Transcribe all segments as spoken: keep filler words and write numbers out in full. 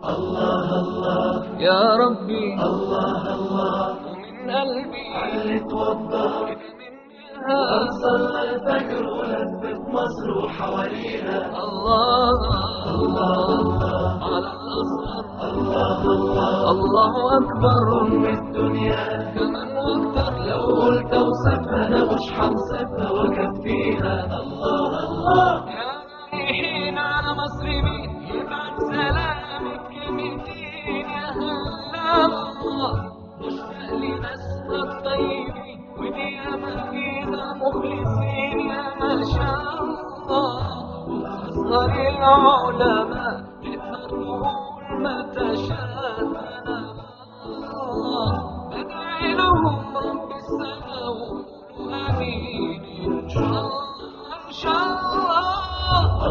الله الله يا ربي، الله الله، ومن قلبي علي توضى، كده مني أنا صلى الفجر ولفت مصر وحواليها. الله الله على الأزهر. الله الله، الله أكبر. أم الدنيا كمان أكتر، لو قلت أوصفها أنا مش هنصفها وأكفيها. الله الله. يا رايحين على مصر مين؟ يبعت سلامك لمين؟ يا هلا الله. مشتاق لناسنا الطيبين، ودي أمانينا مخلصين، يا ما شاء الله. وأصغر العلماء تقدر تقول ما تشاء الله. بدعي لهم رب السماوات. آمين إن شاء الله، إن شاء الله.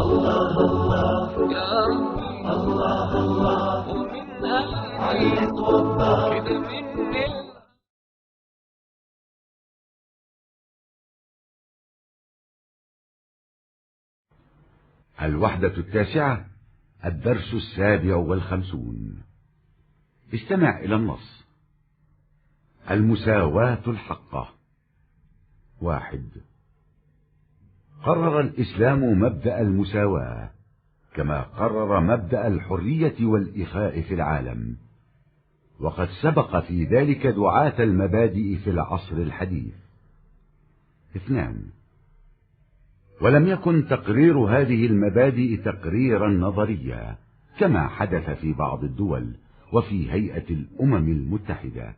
الله الله يا ربي، الله الله. ومن قلبي علي توضى، كده مني. الوحدة التاسعة، الدرس السابع والخمسون. استمع إلى النص. المساواة الحقة. واحد. قرر الإسلام مبدأ المساواة، كما قرر مبدأ الحرية والإخاء في العالم، وقد سبق في ذلك دعاة المبادئ في العصر الحديث. اثنان. ولم يكن تقرير هذه المبادئ تقريرا نظريا، كما حدث في بعض الدول وفي هيئة الأمم المتحدة،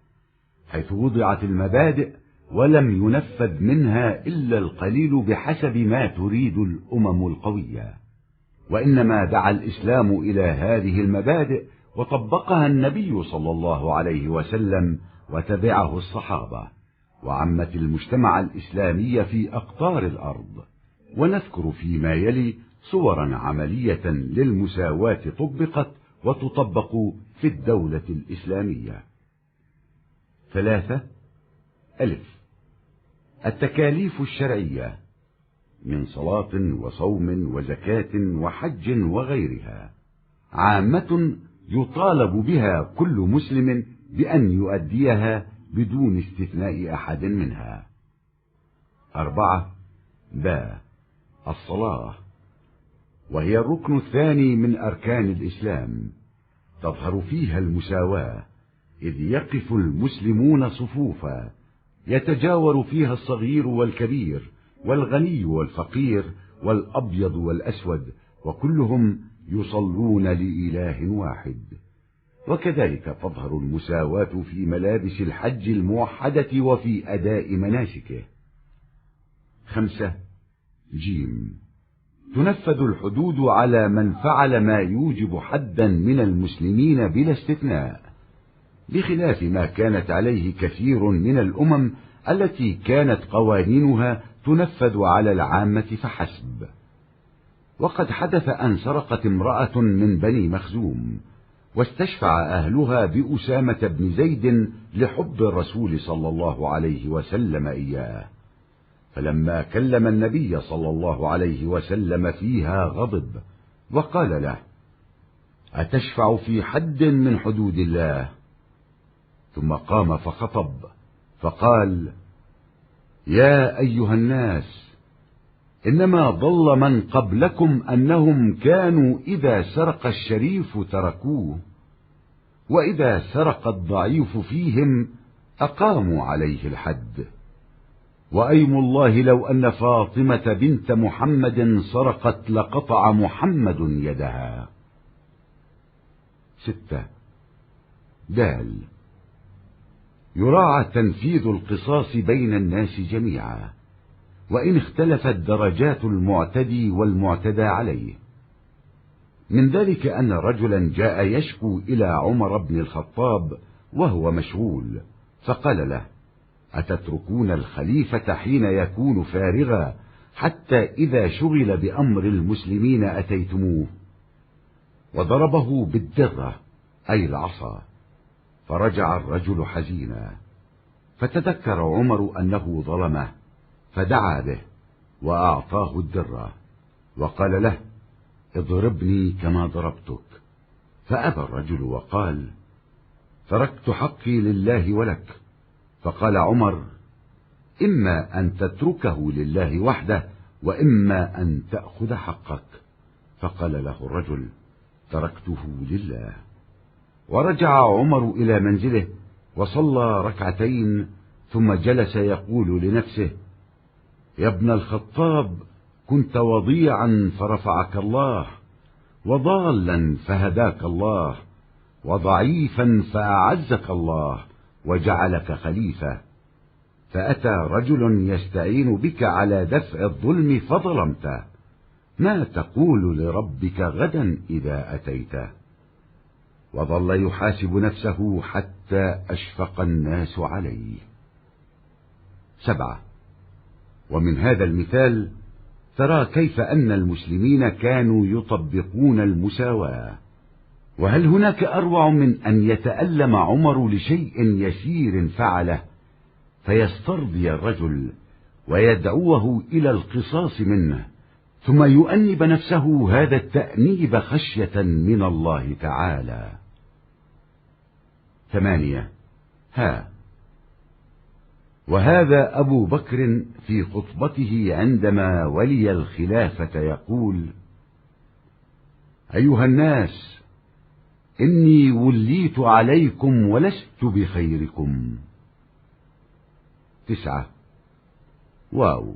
حيث وضعت المبادئ ولم ينفذ منها إلا القليل بحسب ما تريد الأمم القوية. وإنما دعا الإسلام إلى هذه المبادئ، وطبقها النبي صلى الله عليه وسلم، وتبعه الصحابة، وعمت المجتمع الإسلامي في أقطار الأرض. ونذكر فيما يلي صورا عملية للمساواة طبقت وتطبق في الدولة الإسلامية. ثلاثة. ألف. التكاليف الشرعية من صلاة وصوم وزكاة وحج وغيرها عامة يطالب بها كل مسلم بأن يؤديها بدون استثناء أحد منها. أربعة. باء. الصلاة، وهي الركن الثاني من أركان الإسلام، تظهر فيها المساواة، إذ يقف المسلمون صفوفا يتجاور فيها الصغير والكبير والغني والفقير والأبيض والأسود، وكلهم يصلون لإله واحد. وكذلك تظهر المساواة في ملابس الحج الموحدة وفي أداء مناسكه. خمسة. جيم. تنفذ الحدود على من فعل ما يوجب حدا من المسلمين بلا استثناء، بخلاف ما كانت عليه كثير من الأمم التي كانت قوانينها تنفذ على العامة فحسب. وقد حدث أن سرقت امرأة من بني مخزوم، واستشفع أهلها بأسامة بن زيد لحب الرسول صلى الله عليه وسلم إياه، فلما كلم النبي صلى الله عليه وسلم فيها غضب وقال له: "أتشفع في حد من حدود الله؟" ثم قام فخطب فقال: "يا أيها الناس، إنما ضل من قبلكم أنهم كانوا إذا سرق الشريف تركوه، وإذا سرق الضعيف فيهم أقاموا عليه الحد. وأيم الله لو أن فاطمة بنت محمد سرقت لقطع محمد يدها." ستة. دال. يراعى تنفيذ القصاص بين الناس جميعا، وإن اختلفت درجات المعتدي والمعتدى عليه. من ذلك أن رجلا جاء يشكو إلى عمر بن الخطاب وهو مشغول، فقال له: "أتتركون الخليفة حين يكون فارغا حتى إذا شغل بأمر المسلمين أتيتموه؟" وضربه بالدرة، أي العصا، فرجع الرجل حزينا، فتذكر عمر أنه ظلمه، فدعا به وأعطاه الدرة، وقال له: "اضربني كما ضربتك." فأبى الرجل وقال: "تركت حقي لله ولك." فقال عمر: "إما أن تتركه لله وحده، وإما أن تأخذ حقك." فقال له الرجل: "تركته لله." ورجع عمر إلى منزله وصلى ركعتين، ثم جلس يقول لنفسه: "يا ابن الخطاب، كنت وضيعا فرفعك الله، وضالا فهداك الله، وضعيفا فأعزك الله وجعلك خليفة، فأتى رجل يستعين بك على دفع الظلم فظلمته، ما تقول لربك غدا إذا أتيته؟" وظل يحاسب نفسه حتى أشفق الناس عليه. سبعة. ومن هذا المثال ترى كيف أن المسلمين كانوا يطبقون المساواة. وهل هناك أروع من أن يتألم عمر لشيء يسير فعله، فيسترضي الرجل ويدعوه إلى القصاص منه، ثم يؤنب نفسه هذا التأنيب خشية من الله تعالى؟ ثمانية. ها. وهذا أبو بكر في خطبته عندما ولي الخلافة يقول: "أيها الناس، إني وليت عليكم ولست بخيركم." تسعة. واو.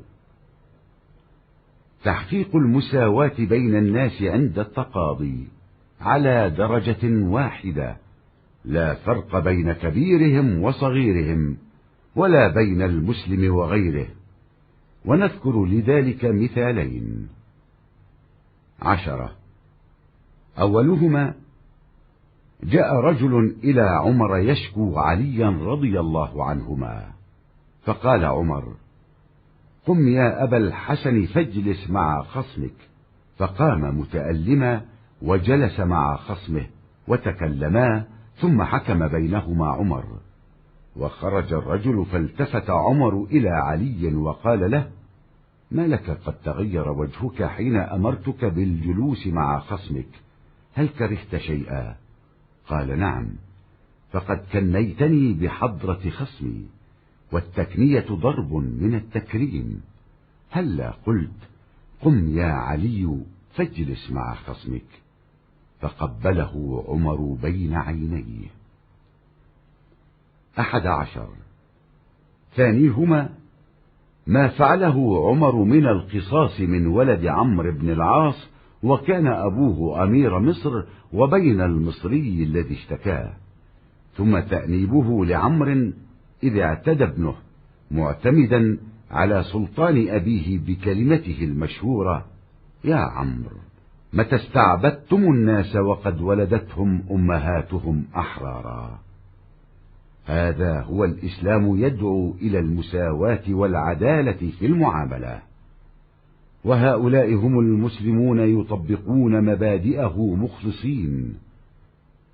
تحقيق المساواة بين الناس عند التقاضي على درجة واحدة، لا فرق بين كبيرهم وصغيرهم، ولا بين المسلم وغيره، ونذكر لذلك مثالين. عشرة. أولهما: جاء رجل إلى عمر يشكو عليا رضي الله عنهما، فقال عمر: "قم يا أبا الحسن فاجلس مع خصمك." فقام متألما وجلس مع خصمه وتكلما، ثم حكم بينهما عمر. وخرج الرجل فالتفت عمر إلى علي وقال له: "ما لك قد تغير وجهك حين أمرتك بالجلوس مع خصمك؟ هل كرهت شيئا؟" قال: "نعم، فقد كنيتني بحضرة خصمي، والتكنية ضرب من التكريم. هلا قلت: 'قم يا علي فاجلس مع خصمك'؟" فقبله عمر بين عينيه. أحد عشر. ثانيهما: ما فعله عمر من القصاص من ولد عمرو بن العاص، وكان أبوه أمير مصر وبين المصري الذي اشتكاه، ثم تأنيبه لعمرو إذ اعتدى ابنه، معتمدا على سلطان أبيه بكلمته المشهورة: "يا عمرو، متى استعبدتم الناس وقد ولدتهم أمهاتهم أحرارا؟" هذا هو الإسلام يدعو إلى المساواة والعدالة في المعاملة، وهؤلاء هم المسلمون يطبقون مبادئه مخلصين،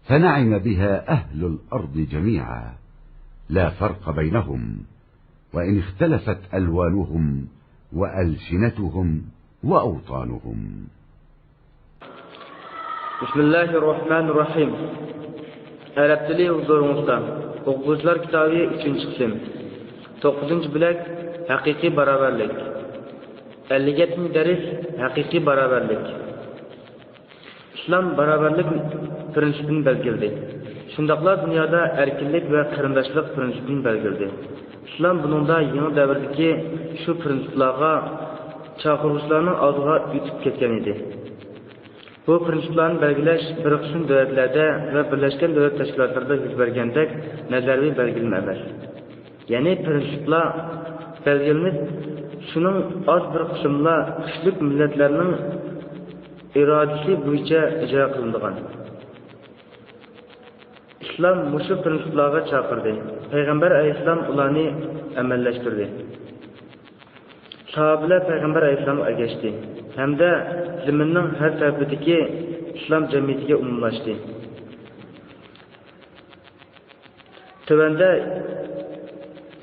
فنعم بها أهل الأرض جميعا، لا فرق بينهم، وإن اختلفت ألوانهم وألسنتهم وأوطانهم. بسم الله الرحمن الرحيم. ئەرەب تىلى ھۇزۇرىڭىزدا. ئوقۇغۇچىلار كىتابى، ئۈچىنچى قىسىم. توققۇزىنچى بۆلەك، ھەقىقىي باراۋەرلىك. ئەللىك يەتتىنچى دەرس، ھەقىقىي باراۋەرلىك. ئىسلام باراۋەرلىك پىرىنسىپىنى بەلگىلىدى. شۇنداقلا دۇنيادا ئەركىنلىك ۋە قېرىنداشلىق پىرىنسىپىنى بەلگىلىدى. ئىسلام بۇنىڭدا يېڭى دەۋردىكى شۇ پىرىنسىپلارغا چاقىرغۇچىلارنىڭ ئالدىغا ئۆتۈپ كەتكەن ئىدى. بۇ پىرىنسىپلارنى بەلگىلەش بىر قىسىم دۆلەتلەردە ۋە بىرلەشكەن دۆلەت تەشكىلاتلىرىدا يۈز بەرگەندەك نەزەرىي بەلگىلىمە ئەمەس. يەنى پىرىنسىپلار بەلگىلىنىپ، شۇنىڭ ئاز بىر قىسمىلا كۈچلۈك مىللەتلەرنىڭ ئىرادىسى بويىچە ئىجرا قىلىنىدىغان. ئىسلام مۇشۇ پىرىنسىپلارغا چاقىردى. پەيغەمبەر ئەلەيھىسسالام ئۇلارنى ئەمەللەشتۈردى. ساھابىلەر پەيغەمبەر ئەلەيھىسسالامغا ئەگەشتى ھەمدە زېمىننىڭ ھەر تەرىپىدىكى ئىسلام جەمئىيىتىگە ئومۇملاشتى. تۆۋەندە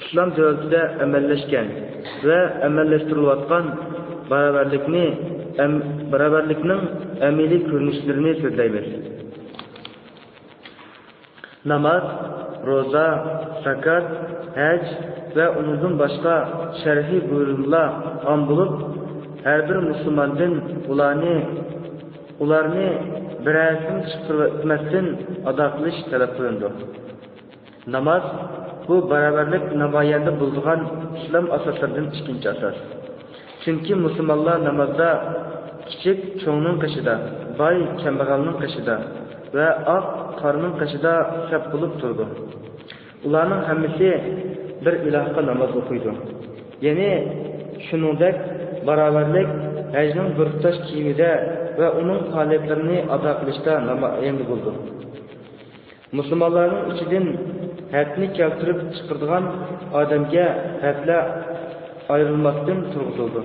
ئىسلام دۆلىتىدە ئەمەللەشكەن ۋە ئەمەللەشتۈرۈلۈۋاتقان باراۋەرلىكنى، ئەم-، باراۋەرلىكنىڭ ئەمەلىي كۆرۈنۈشلىرىنى سۆزلەيمىز. ناماز، روزا، زاكات، ھەج ۋە ئۇنىڭدىن باشقا شەرئىي بۇيرۇملار ئام بولۇپ، ھەر بىر مۇسۇلماندىن ئۇلارنى، ئۇلارنى بىرەرسىنى چىقىرىۋەتمەستىن ئادا قىلىش تەلەپ قىلىنىدۇ. ناماز، بۇ باراۋەرلىك نامايەندە بولىدىغان ئىسلام ئاساسلىرىدىن ئىككىنچى ئاساس. چۈنكى مۇسۇلمانلار نامازدا كىچىك چوڭنىڭ قېشىدا، باي كەمبەغەلنىڭ قېشىدا ۋە ئاق قارىنىڭ قېشىدا سەپ بولۇپ تۇرىدۇ. ئۇلارنىڭ ھەممىسى بىر ئىلاھقا ناماز ئوقۇيدۇ. يەنى شۇنىڭدەك باراۋەرلىك ھەجنىڭ بىر تۇتاش كىيىمىدە ۋە ئۇنىڭ پائالىيەتلىرىنى ئادا قىلىشتا نامايەندە بولىدۇ. مۇسۇلمانلارنىڭ ئىچىدىن ھەدنى كەلتۈرۈپ چىقىرىدىغان ئادەمگە ھەدلەر ئايرىلماستىن تۇرغۇزۇلىدۇ.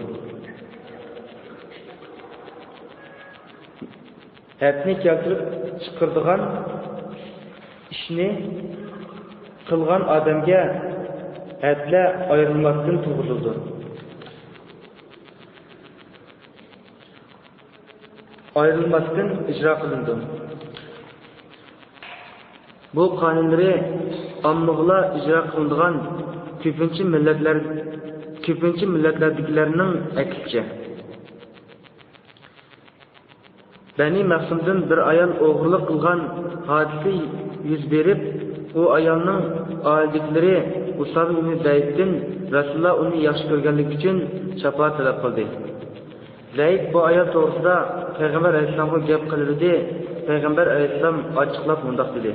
ھەدنى كەلتۈرۈپ چىقىرىدىغان ئىشنى قىلغان ئادەمگە ھەدلەر ئايرىلماستىن تۇرغۇزۇلىدۇ. ئايرىلماستىن ئىجرا قىلىنىدۇ. بۇ قانۇنلىرى ئاممىغىلا ئىجرا قىلىنىدىغان كۆپىنچە مىللەتلەر، كۆپىنچە مىللەتلەردىكىلەرنىڭ ئەكسىچە. بەنى مەخزۇمدىن بىر ئايال ئوغرىلىق قىلغان ھادىسە يۈز بېرىپ، ئۇ ئايالنىڭ ئائىلىدىكىلىرى ئۇسامە ئىبنى زەيدتىن رەسۇلۇللا ئۇنى ياخشى كۆرگەنلىكى ئۈچۈن شاپائەت تەلەپ قىلدى. زەيد بۇ ئايال توغرىسىدا پەيغەمبەر ئەلەيھىسسالامغا گەپ قىلىۋىدى، پەيغەمبەر ئەلەيھىسسالام ئاچچىقلاپ مۇنداق دېدى: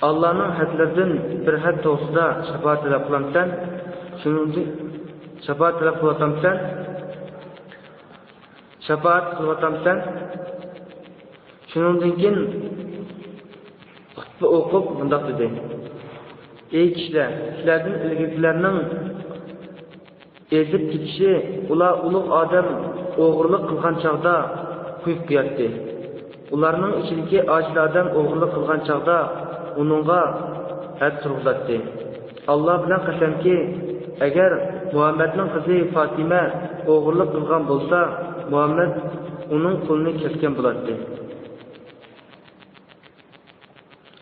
ئاللانىڭ ھەدلىرىدىن بىر ھەد توغرىسىدا شاپائەت تەلەپ قىلامسەن؟ شۇنىڭدىن، شاپائەت تەلەپ قىلىۋاتامسەن؟ شاپائەت قىلىۋاتامسەن؟ شۇنىڭدىن كېيىن خۇتبە ئوقۇپ مۇنداق دېدى: ئەي كىشىلەر، سىلەردىن ئىلگىرىكىلەرنىڭ ئېزىپ كېتىشى، ئۇلار ئۇلۇغ ئادەم ئوغرىلىق قىلغان چاغدا قويۇپ قوياتتى. ئۇلارنىڭ ئىچىدىكى ئاجىز ئادەم ئوغرىلىق قىلغان چاغدا ئۇنىڭغا ھەد تۇرغۇزاتتى. ئاللا بىلەن قەسەمكى، ئەگەر مۇھەممەدنىڭ قىزى فاتىمە ئوغرىلىق قىلغان بولسا، مۇھەممەد ئۇنىڭ قولىنى كەسكەن بولاتتى.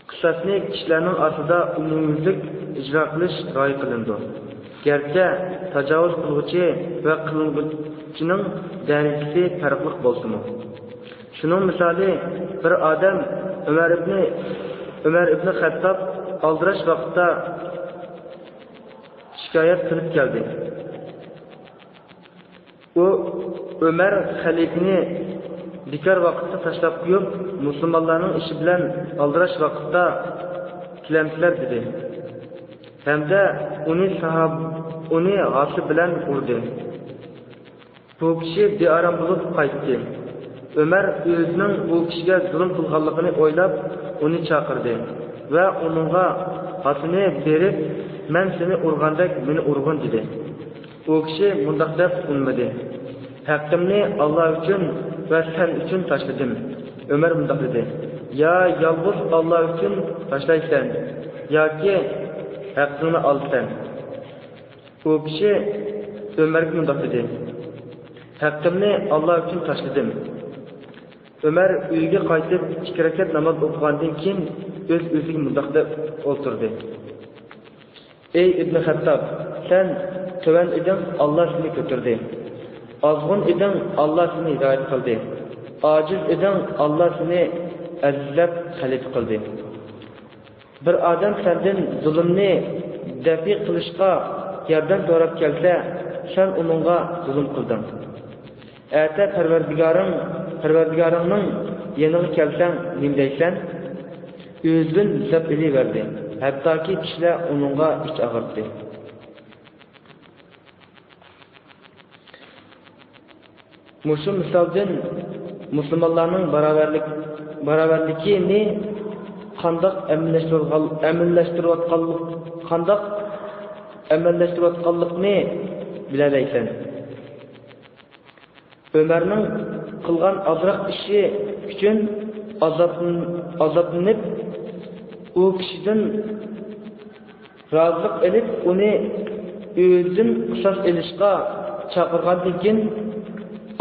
قىساسنى كىشىلەرنىڭ ئارىسىدا ئومۇميۈزلۈك ئىجرا قىلىش رىئايە قىلىنىدۇ، گەرچە تاجاۋۇز قىلغۇچى ۋە قىلىنغۇچىنىڭ دەرىجىسى پەرقلىق بولسىمۇ. شۇنىڭ مىسالى، بىر ئادەم ئۆمەر ئىبنى، ئۆمەر ئىبنى خەتتاب ئالدىراش ۋاقىتتا شىكايەت قىلىپ كەلدى. ئۇ ئۆمەر خەلىپىنى بىكار ۋاقىتتا تاشلاپ قويۇپ، مۇسۇلمانلارنىڭ ئىشى بىلەن ئالدىراش ۋاقىتتا كېلەمسىلەر دېدى. ھەمدە ئۇنى ساھاب-، ئۇنى ھاسا بىلەن ئۇردى. بۇ كىشى بىئارام بولۇپ قايتتى. ئۆمەر ئۆزىنىڭ ئۇ كىشىگە زۇلۇم قىلغانلىقىنى ئويلاپ، ئۇنى چاقىردى ۋە ئۇنىڭغا ھاسىنى بېرىپ، مەن سېنى ئۇرغاندەك مېنى ئۇرغىن دېدى. ئۇ كىشى مۇنداق دەپ ئۇنىمىدى: ھەققىمنى ئاللا ئۈچۈن ۋە سەن ئۈچۈن تاشلىدىم. ئۆمەر مۇنداق دېدى: يا يالغۇز ئاللا ئۈچۈن تاشلايسەن، ياكى ھەققىڭنى ئالىسەن. ئۇ كىشى ئۆمەرگە مۇنداق دېدى: ھەققىمنى ئاللا ئۈچۈن تاشلىدىم. ئۆمەر ئۆيىگە قايتىپ، ئىككى رەكەت ناماز ئوقۇغاندىن كېيىن، ئۆز-ئۆزىگە مۇنداق دەپ ئولتۇردى: ئەي ئىبنى خەتتاب، سەن تۆۋەن ئىدىڭ، ئاللا سېنى كۆتۈردى. ئازغۇن ئىدىڭ، ئاللا سېنى ھىدايەت قىلدى. ئاجىز ئىدىڭ، ئاللا سېنى ئەزىزلەپ خەلىپە قىلدى. بىر ئادەم سەندىن زۇلۇمنى دەپئى قىلىشقا ياردەم سوراپ كەلسە، سەن ئۇنىڭغا زۇلۇم قىلدىڭ. ئەتە پەرۋەردىگارىڭ، پەرۋەردىگارىڭنىڭ يېنىغا كەلسەڭ نېمە دەيسەن؟ ئۆزىدىن سۆزلەپ ئېلىۋەردى، ھەتتاكى كىشىلەر ئۇنىڭغا ئىچ ئاغرىتتى. مۇشۇ مىسالدىن مۇسۇلمانلارنىڭ باراۋەرلىك، باراۋەرلىكىنى قانداق ئەمەلىيلەشتۈرۈۋاتقانلىق، قانداق ئەمەلىيلەشتۈرۈۋاتقانلىقىنى بىلەلەيسەن. ئۆمەرنىڭ قىلغان ئازراق ئىشى ئۈچۈن ئازابلىنىپ، ئۇ كىشىدىن رازىلىق ئېلىپ، ئۇنى ئۆزىدىن قىساس ئېلىشقا چاقىرغاندىن كېيىن،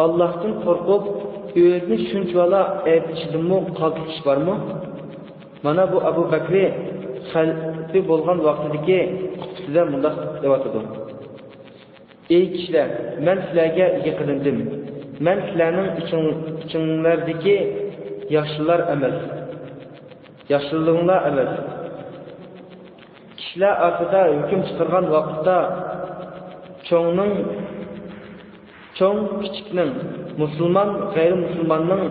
ئاللاھتىن قورقۇپ، ئۆزىنى شۇنچىۋالا ئەيىبلىشىدىنمۇ قالتىس ئىش بارمۇ؟ مانا بۇ ئەبۇ بەكرى خەلپە بولغان ۋاقتىدىكى خۇتبىسىدە مۇنداق دەۋاتىدۇ: ئەي كىشىلەر، مەن سىلەرگە ئىگە قىلىندىم. مەن سىلەرنىڭ ئىچىڭ-، ئىچىڭلاردىكى ياخشىلار ئەمەس، ياخشىلىرىڭلار ئەمەس. كىشىلەر ئارىسىدا ھۆكۈم چىقارغان ۋاقىتتا چوڭنىڭ، چوڭ كىچىكنىڭ، مۇسۇلمان غەيرىي مۇسۇلماننىڭ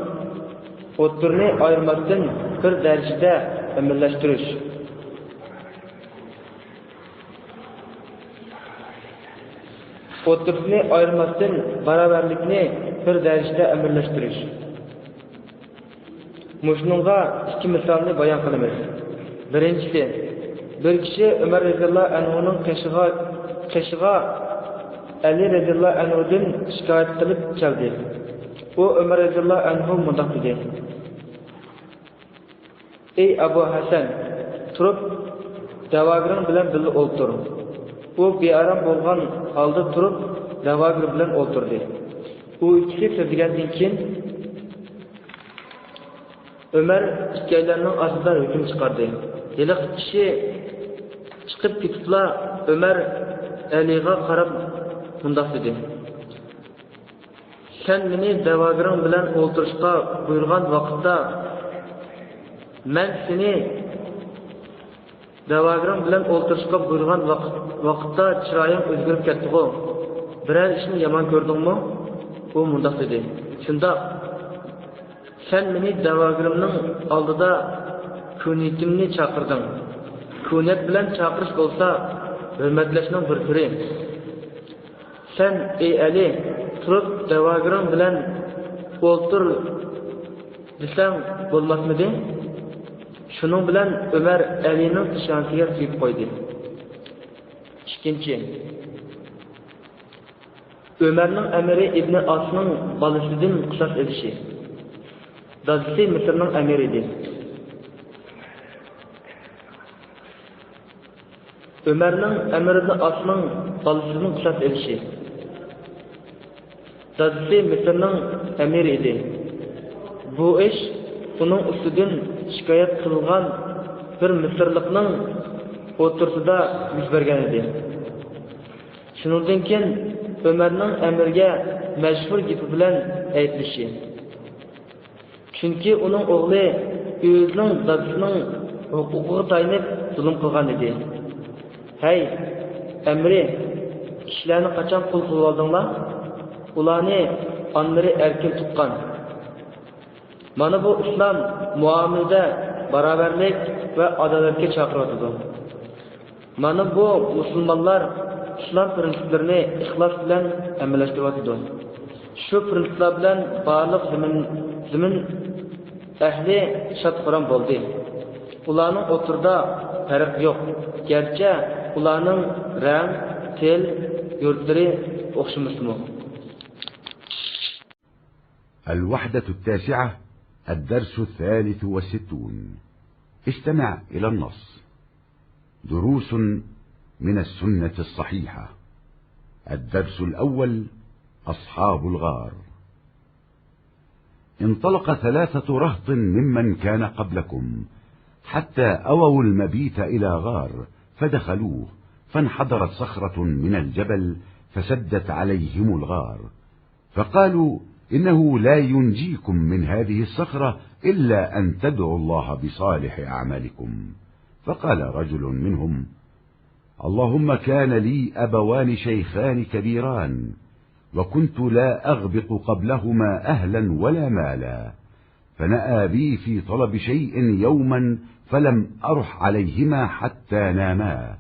ئوتتۇرىنى ئايرىماستىن بىر دەرىجىدە ئەمەللەشتۈرۈش. ئوتتۇرىسىنى ئايرىماستىن باراۋەرلىكنى بىر دەرىجىدە ئەمەللەشتۈرۈش. مۇشۇنىڭغا ئىككى مىسالنى بايان قىلىمىز. بىرىنچىسى، بىر كىشى ئۆمەر رەزىياللاھۇ ئەنھۇنىڭ قېشىغا، قېشىغا ئەلى رەزىياللاھۇ ئەنھۇدىن شىكايەت قىلىپ كەلدى. ئۇ ئۆمەر رەزىياللاھۇ ئەنھۇ مۇنداق دېدى: ئەي ئەبۇ ھەسەن، تۇرۇپ دەۋاگىرىڭ بىلەن بىللە ئولتۇر. ئۇ بىئارام بولغان ھالدا تۇرۇپ دەۋاگىر بىلەن ئولتۇردى. ئۇ ئىككىسى سۆزلىگەندىن كېيىن، ئۆمەر ئىككىيلەننىڭ ئارىسىدا ھۆكۈم چىقاردى. ھېلىقى كىشى چىقىپ كېتىپلا، ئۆمەر ئەلىغا قاراپ مۇنداق دېدى: سەن مېنى دەۋاگىرىڭ بىلەن ئولتۇرۇشقا بۇيرۇغان ۋاقىتتا، مەن سېنى دەۋاگىرىڭ بىلەن ئولتۇرۇشقا بۇيرۇغان ۋاقىت، ۋاقىتتا چىرايىڭ ئۆزگىرىپ كەتتىغۇ؟ بىرەر ئىشنى يامان كۆردۈڭمۇ؟ ئۇ مۇنداق دېدى: شۇنداق. سەن مېنى دەۋاگىرىمنىڭ ئالدىدا كۇنىيىتىمنى چاقىردىڭ. كۇنىيەت بىلەن چاقىرىش بولسا ھۆرمەتلەشنىڭ بىر تۈرى. سەن، ئەي ئەلى، تۇرۇپ دەۋاگىرىڭ بىلەن ئولتۇر دېسەڭ بولماسمىدى؟ شۇنىڭ بىلەن ئۆمەر ئەلىنىڭ پېشانىسىگە سۆيۈپ قويدى. ئىككىنچى، ئۆمەرنىڭ ئەمىرى ئىبنى ئاسنىڭ بالىسىدىن قىساس ئېلىشى. دادىسى مىسىرنىڭ ئەمىرى ئىدى. ئۆمەرنىڭ ئەمىر ئىبنى ئاسنىڭ بالىسىدىن قىساس ئېلىشى. دادىسى مىسىرنىڭ ئەمىرى ئىدى. بۇ ئىش ئۇنىڭ ئۈستىدىن شىكايەت قىلغان بىر مىسىرلىقنىڭ ئوتتۇرىسىدا يۈز بەرگەن ئىدى. شۇنىڭدىن كېيىن ئۆمەرنىڭ ئەمىرگە مەشھۇر گېپى بىلەن ئەيىبلىشى. چۈنكى ئۇنىڭ ئوغلى ئۆزىنىڭ دادىسىنىڭ ھوقۇقىغا تايىنىپ زۇلۇم قىلغان ئىدى. ھەي، ئەمرى، كىشىلەرنى قاچان قۇل قىلىۋالدىڭلار؟ ئۇلارنى ئانىلىرى ئەركىن تۇغقان. مانا بۇ ئىسلام مۇئامىلىدە باراۋەرلىك ۋە ئادالەتكە چاقىرىۋاتىدۇ. مانا بۇ مۇسۇلمانلار ئىسلام پىرىنسىپلىرىنى ئىخلاس بىلەن ئەمەللەشتۈرۈۋاتىدۇ. شۇ پىرىنسىپلار بىلەن بارلىق زېمىن، زېمىن ئەھلى شاد-خۇرام بولدى. ئۇلارنىڭ ئوتتۇرىدا پەرق يوق، گەرچە ئۇلارنىڭ رەڭ، تىل، يۇرتلىرى ئوخشىمىسىمۇ. الوحدة التاسعة، الدرس الثالث والستون. استمع إلى النص. دروس من السنة الصحيحة. الدرس الأول: أصحاب الغار. انطلق ثلاثة رهط ممن كان قبلكم حتى أووا المبيت إلى غار فدخلوه، فانحدرت صخرة من الجبل فسدت عليهم الغار، فقالوا: إنه لا ينجيكم من هذه الصخرة إلا أن تدعوا الله بصالح أعمالكم. فقال رجل منهم: اللهم كان لي أبوان شيخان كبيران، وكنت لا أغبط قبلهما أهلا ولا مالا، فنأى بي في طلب شيء يوما فلم أرح عليهما حتى ناما،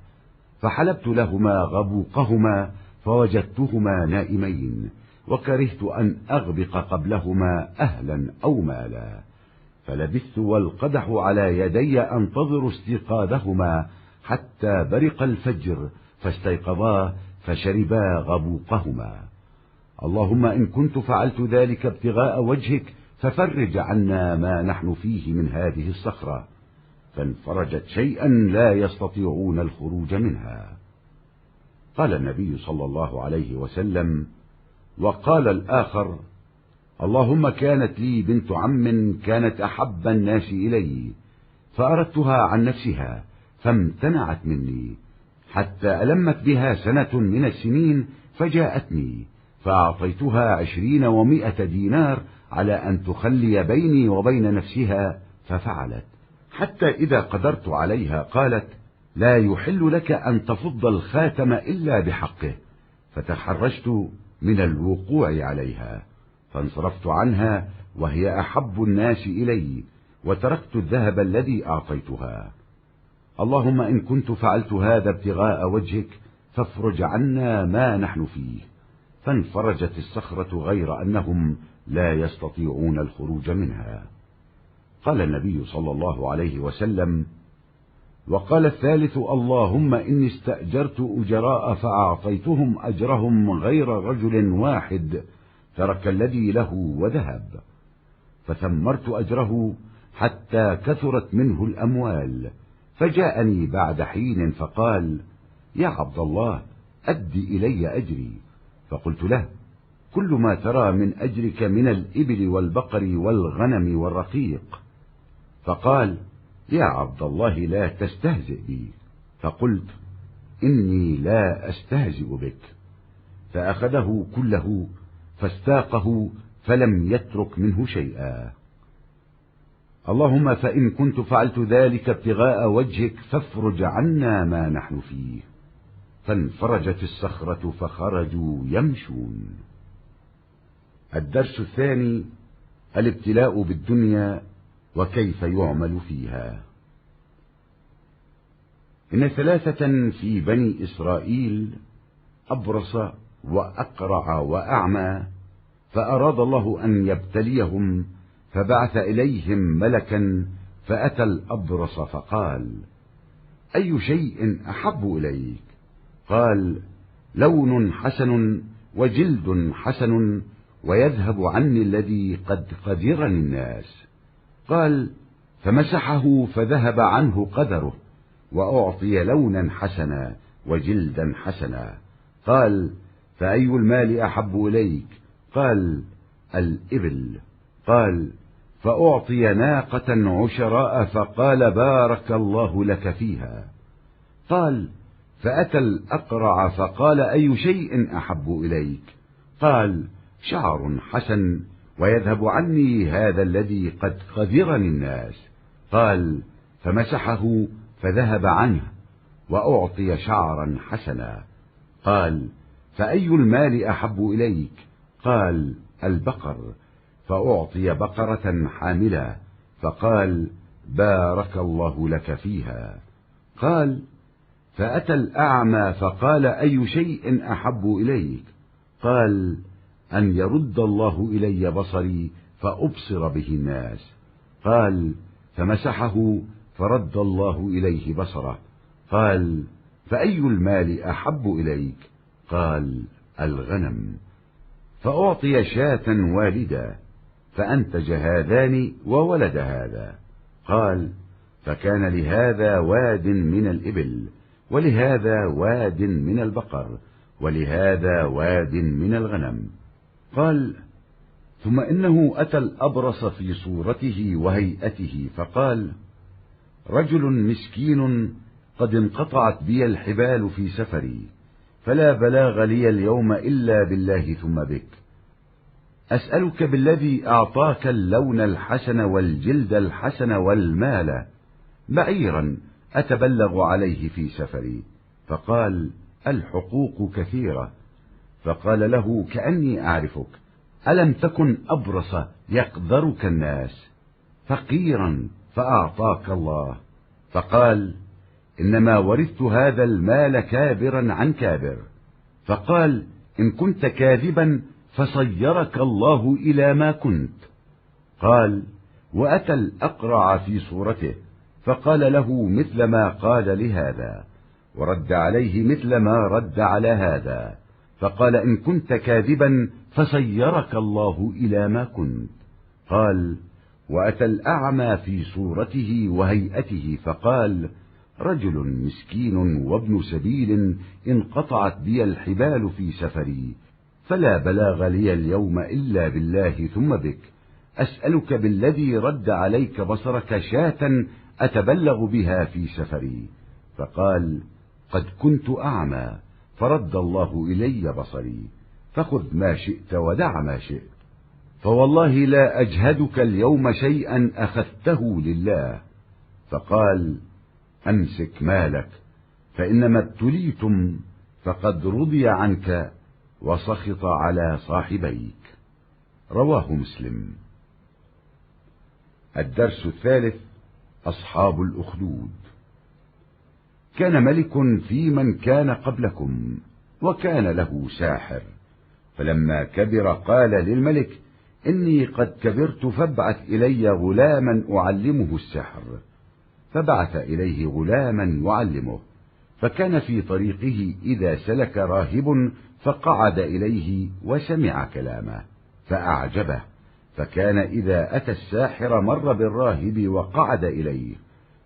فحلبت لهما غبوقهما فوجدتهما نائمين، وكرهت أن أغبق قبلهما أهلا أو مالا، فلبثت والقدح على يدي أنتظر استيقاظهما حتى برق الفجر، فاستيقظا فشربا غبوقهما. اللهم إن كنت فعلت ذلك ابتغاء وجهك ففرج عنا ما نحن فيه من هذه الصخرة. فانفرجت شيئا لا يستطيعون الخروج منها. قال النبي صلى الله عليه وسلم: وقال الآخر: اللهم كانت لي بنت عم كانت أحب الناس إلي، فأردتها عن نفسها فامتنعت مني، حتى ألمت بها سنة من السنين فجاءتني، فأعطيتها عشرين ومائة دينار على أن تخلي بيني وبين نفسها، ففعلت، حتى إذا قدرت عليها قالت: "لا يحل لك أن تفض الخاتم إلا بحقه"، فتحرجت من الوقوع عليها، فانصرفت عنها وهي أحب الناس إلي، وتركت الذهب الذي أعطيتها. اللهم إن كنت فعلت هذا ابتغاء وجهك فافرج عنا ما نحن فيه. فانفرجت الصخرة غير أنهم لا يستطيعون الخروج منها. قال النبي صلى الله عليه وسلم: "وقال الثالث: اللهم إني استأجرت أجراء فأعطيتهم أجرهم غير رجل واحد ترك الذي له وذهب، فثمرت أجره حتى كثرت منه الأموال، فجاءني بعد حين فقال: يا عبد الله، أد إلي أجري". فقلت له: "كل ما ترى من أجرك من الإبل والبقر والغنم والرقيق". فقال: "يا عبد الله، لا تستهزئ بي". فقلت: "إني لا أستهزئ بك". فأخذه كله فاستاقه فلم يترك منه شيئا. اللهم فإن كنت فعلت ذلك ابتغاء وجهك فافرج عنا ما نحن فيه. فانفرجت الصخرة فخرجوا يمشون. الدرس الثاني: الابتلاء بالدنيا وكيف يعمل فيها. إن ثلاثة في بني إسرائيل، أبرص وأقرع وأعمى، فأراد الله أن يبتليهم، فبعث إليهم ملكا، فأتى الأبرص فقال: "أي شيء أحب إليك؟" قال: "لون حسن وجلد حسن، ويذهب عني الذي قد قدرني الناس". قال: فمسحه فذهب عنه قدره، وأعطي لونا حسنا وجلدا حسنا. قال: فأي المال أحب إليك؟ قال: الإبل. قال: فأعطي ناقة عشراء، فقال: بارك الله لك فيها. قال: فأتى الأقرع فقال: أي شيء أحب إليك؟ قال: شعر حسن، ويذهب عني هذا الذي قد قذرني الناس. قال: فمسحه فذهب عنه، وأعطي شعرا حسنا. قال: فأي المال أحب إليك؟ قال: البقر. فأعطي بقرة حاملة، فقال: بارك الله لك فيها. قال: فأتى الأعمى فقال: أي شيء أحب إليك؟ قال: أن يرد الله إلي بصري فأبصر به الناس. قال: فمسحه فرد الله إليه بصره. قال: فأي المال أحب إليك؟ قال: الغنم. فأعطي شاة والدة، فأنتج هذان وولد هذا. قال: فكان لهذا واد من الإبل، ولهذا واد من البقر، ولهذا واد من الغنم. قال: ثم إنه أتى الأبرص في صورته وهيئته، فقال: رجل مسكين، قد انقطعت بي الحبال في سفري، فلا بلاغ لي اليوم إلا بالله ثم بك. أسألك بالذي أعطاك اللون الحسن والجلد الحسن والمال، بعيرا أتبلغ عليه في سفري. فقال: الحقوق كثيرة. فقال له: كأني أعرفك، ألم تكن أبرص يقدرك الناس؟ فقيرا فأعطاك الله. فقال: إنما ورثت هذا المال كابرا عن كابر. فقال: إن كنت كاذبا فصيرك الله إلى ما كنت. قال: وأتى الأقرع في صورته، فقال له مثل ما قال لهذا، ورد عليه مثل ما رد على هذا، فقال: إن كنت كاذبا فصيرك الله إلى ما كنت. قال: وأتى الأعمى في صورته وهيئته، فقال: رجل مسكين وابن سبيل، انقطعت بي الحبال في سفري، فلا بلاغ لي اليوم إلا بالله ثم بك. أسألك بالذي رد عليك بصرك شاة أتبلغ بها في سفري؟ فقال: قد كنت أعمى، فرد الله إلي بصري، فخذ ما شئت ودع ما شئت، فوالله لا أجهدك اليوم شيئا أخذته لله. فقال: أمسك مالك، فإنما ابتليتم، فقد رضي عنك، وسخط على صاحبيك. رواه مسلم. الدرس الثالث: أصحاب الأخدود. كان ملك في من كان قبلكم، وكان له ساحر، فلما كبر قال للملك: إني قد كبرت، فابعث إلي غلاما أعلمه السحر. فبعث إليه غلاما يعلمه، فكان في طريقه إذا سلك راهب فقعد إليه وسمع كلامه فأعجبه، فكان إذا أتى الساحر مر بالراهب وقعد إليه،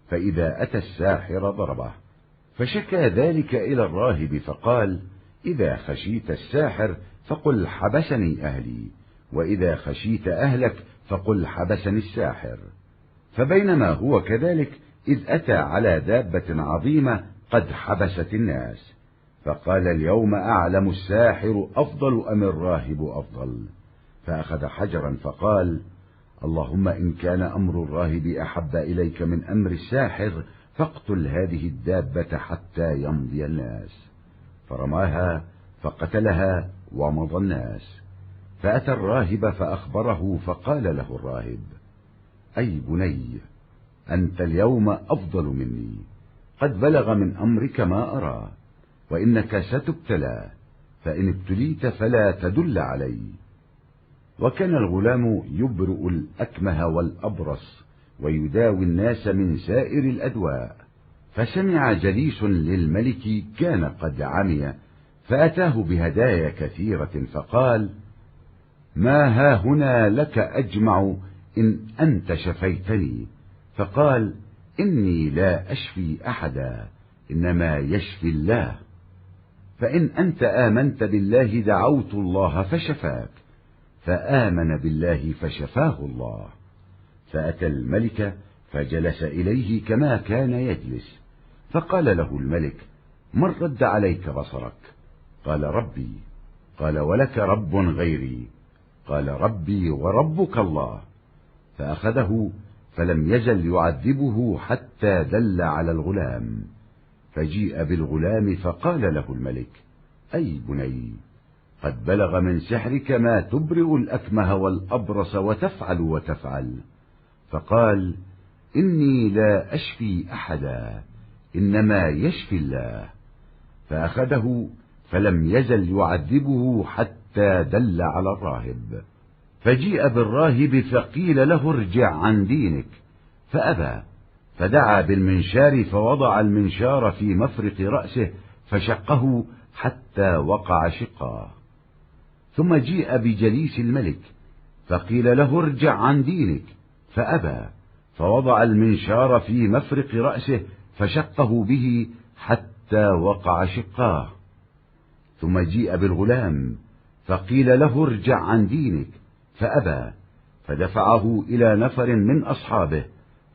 فإذا أتى الساحر ضربه. فشكى ذلك إلى الراهب فقال: إذا خشيت الساحر فقل: حبسني أهلي، وإذا خشيت أهلك فقل: حبسني الساحر. فبينما هو كذلك إذ أتى على دابة عظيمة قد حبست الناس، فقال: اليوم أعلم الساحر أفضل أم الراهب أفضل؟ فأخذ حجرا فقال: اللهم إن كان أمر الراهب أحب إليك من أمر الساحر فاقتل هذه الدابة حتى يمضي الناس. فرماها فقتلها ومضى الناس. فأتى الراهب فأخبره فقال له الراهب: أي بني، أنت اليوم أفضل مني، قد بلغ من أمرك ما أرى، وإنك ستبتلى، فإن ابتليت فلا تدل علي. وكان الغلام يبرئ الأكمه والأبرص ويداوي الناس من سائر الأدواء، فسمع جليس للملك كان قد عمي، فأتاه بهدايا كثيرة فقال: ما هاهنا لك أجمع إن أنت شفيتني؟ فقال: إني لا أشفي أحدا، إنما يشفي الله، فإن أنت آمنت بالله دعوت الله فشفاك، فآمن بالله فشفاه الله. فأتى الملك فجلس إليه كما كان يجلس، فقال له الملك: من رد عليك بصرك؟ قال: ربي. قال: ولك رب غيري؟ قال: ربي وربك الله. فأخذه فلم يزل يعذبه حتى دل على الغلام، فجيء بالغلام فقال له الملك: أي بني، قد بلغ من سحرك ما تبرئ الأكمه والأبرص وتفعل وتفعل. فقال: إني لا أشفي أحدا، إنما يشفي الله. فأخذه فلم يزل يعذبه حتى دل على الراهب، فجيء بالراهب فقيل له: ارجع عن دينك، فأبى، فدعا بالمنشار فوضع المنشار في مفرق رأسه فشقه حتى وقع شقاه. ثم جيء بجليس الملك فقيل له: ارجع عن دينك، فأبى، فوضع المنشار في مفرق رأسه فشقه به حتى وقع شقاه. ثم جيء بالغلام فقيل له: ارجع عن دينك، فأبى، فدفعه إلى نفر من أصحابه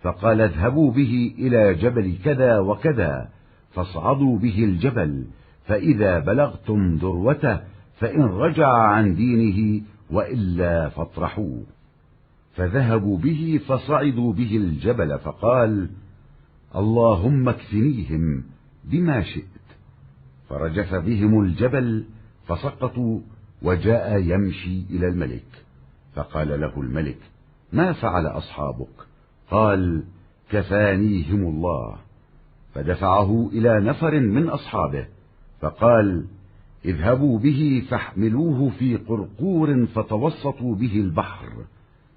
فقال: اذهبوا به إلى جبل كذا وكذا، فاصعدوا به الجبل، فإذا بلغتم ذروته فإن رجع عن دينه وإلا فاطرحوه. فذهبوا به فصعدوا به الجبل فقال: اللهم اكفنيهم بما شئت. فرجف بهم الجبل فسقطوا، وجاء يمشي إلى الملك، فقال له الملك: ما فعل أصحابك؟ قال: كفانيهم الله. فدفعه إلى نفر من أصحابه فقال: اذهبوا به فاحملوه في قرقور فتوسطوا به البحر،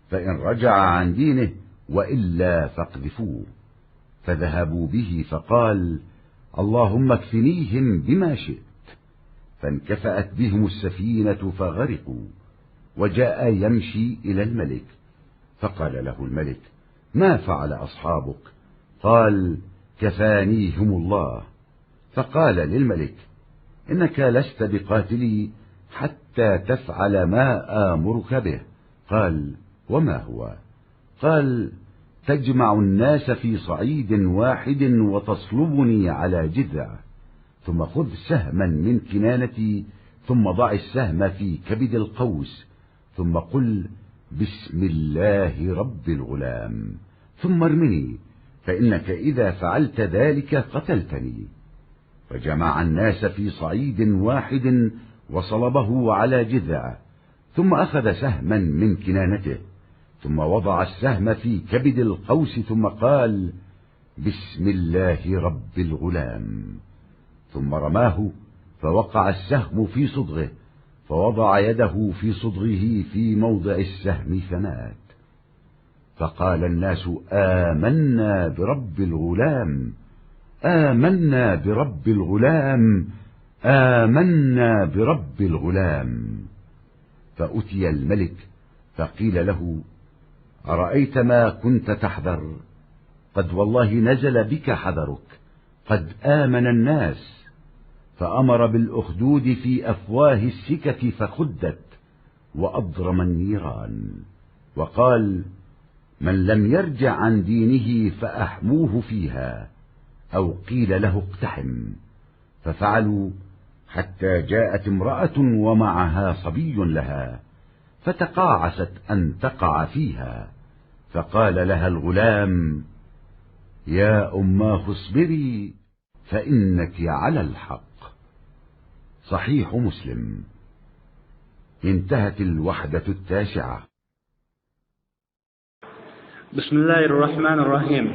فإن رجع عن دينه وإلا فاقذفوه. فذهبوا به فقال: اللهم اكفنيهم بما شئت. فانكفأت بهم السفينة فغرقوا، وجاء يمشي إلى الملك، فقال له الملك: ما فعل أصحابك؟ قال: كفانيهم الله. فقال للملك: إنك لست بقاتلي حتى تفعل ما آمرك به. قال: وما هو؟ قال: تجمع الناس في صعيد واحد وتصلبني على جذع، ثم خذ سهما من كنانتي، ثم ضع السهم في كبد القوس، ثم قل: بسم الله رب الغلام، ثم ارمني، فإنك إذا فعلت ذلك قتلتني. فجمع الناس في صعيد واحد وصلبه على جذع، ثم أخذ سهما من كنانته، ثم وضع السهم في كبد القوس، ثم قال: بسم الله رب الغلام، ثم رماه، فوقع السهم في صدغه، فوضع يده في صدغه في موضع السهم فمات. فقال الناس: آمنا برب الغلام، آمنا برب الغلام، آمنا برب الغلام. فأتي الملك فقيل له: أرأيت ما كنت تحذر؟ قد والله نزل بك حذرك، قد آمن الناس. فأمر بالأخدود في أفواه السكك فخدت، وأضرم النيران، وقال: من لم يرجع عن دينه فأحموه فيها، أو قيل له: اقتحم. ففعلوا، حتى جاءت امرأة ومعها صبي لها، فتقاعست أن تقع فيها، فقال لها الغلام: يا أماه اصبري، فإنك على الحق. صحيح مسلم. انتهت الوحدة التاسعة. بىسمىللاھىررەھمانىررەھىم.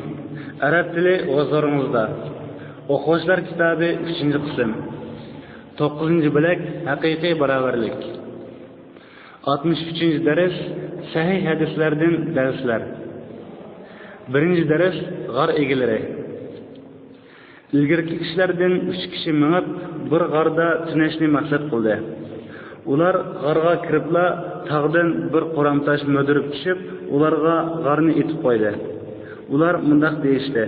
ئەرەب تىلى ھۇزۇرىڭىزدا. ئوقۇغۇچىلار كىتابى، ئۈچىنچى قىسىم. توققۇزىنچى بۆلەك، ھەقىقىي باراۋەرلىك. ئاتمىش ئۈچىنچى دەرس، سەھىھ ھەدىسلەردىن دەرسلەر. بىرىنچى دەرس، غار ئىگىلىرى. ئىلگىرىكى كىشىلەردىن ئۈچ كىشى مېڭىپ، بىر غاردا تۈنەشنى مەقسەت قىلدى. ئۇلار غارغا كىرىپلا، تاغدىن بىر قورام تاش مۈدۈرۈپ چۈشۈپ، ئۇلارغا غارنى ئېتىپ قويدى. ئۇلار مۇنداق دېيىشتى: